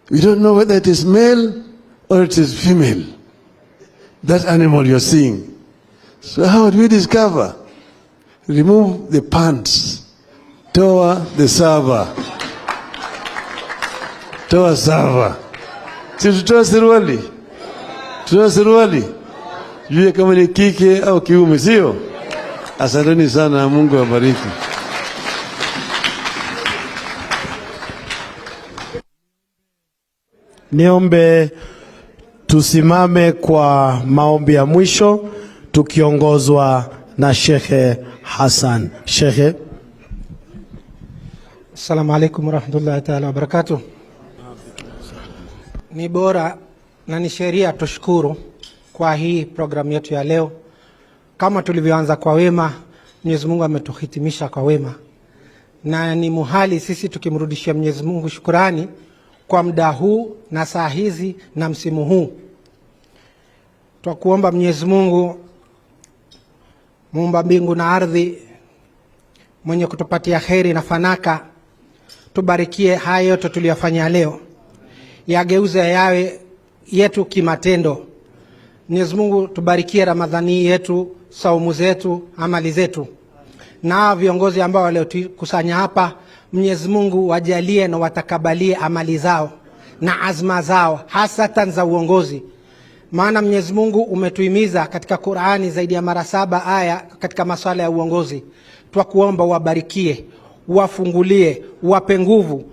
We don't know whether it is male or it is female. That animal you're seeing. So how do we discover? Remove the pants. Toa the server. Toa server. Si tutoa suruali? Tutoa suruali? Jue kama ni kike au kiume, sio? Asanteni sana, Mungu awabariki. Niombe tusimame kwa maombi ya mwisho tukiongozwa na Shekhe Hassan. Shekhe. Assalamu alaikum warahmatullahi taala wabarakatuh. Ni bora na ni sheria tushukuru kwa hii programu yetu ya leo. Kama tulivyoanza kwa wema, Mwenyezi Mungu ametuhitimisha kwa wema, na ni muhali sisi tukimrudishia Mwenyezi Mungu shukurani kwa muda huu na saa hizi na msimu huu. Twakuomba Mwenyezi Mungu muumba mbingu na ardhi, mwenye kutupatia kheri na fanaka, tubarikie haya yote tuliyofanya leo, yageuze yawe yetu kimatendo. Mwenyezi Mungu tubarikie Ramadhani yetu, saumu zetu, amali zetu, na viongozi ambao waliotukusanya hapa, Mwenyezi Mungu wajalie na watakabalie amali zao na azma zao, hasatan za uongozi. Maana Mwenyezi Mungu umetuhimiza katika Qur'ani zaidi ya mara 7 aya katika masuala ya uongozi. Twakuomba uwabarikie, uwafungulie, uwape nguvu.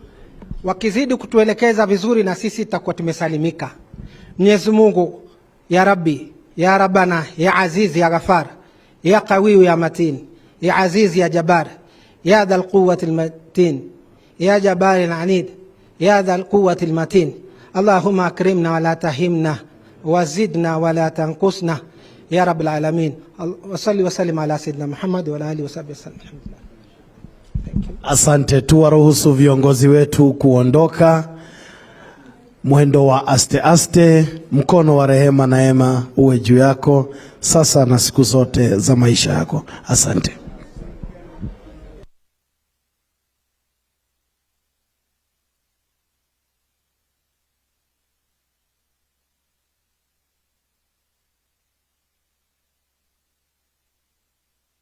Wakizidi kutuelekeza vizuri, na sisi tutakuwa tumesalimika. Mwenyezi Mungu ya Rabbi ya Rabbana ya Aziz ya Ghafar ya Qawiyu ya Matin ya Aziz ya Jabbar ya Dhal Quwwati Matin ya Jabbar al-Anid ya Dhal Quwwati Matin Allahumma akrimna wa la tahimna wazidna wa la tanqusna ya Rabbil alamin. Wa salli wa sallim ala Sayyidina Muhammad wa ala alihi wa sahbihi wasallam. Alhamdulillah. Asante, tuwaruhusu viongozi wetu kuondoka mwendo wa aste aste. Mkono wa rehema na ema uwe juu yako sasa na siku zote za maisha yako. Asante.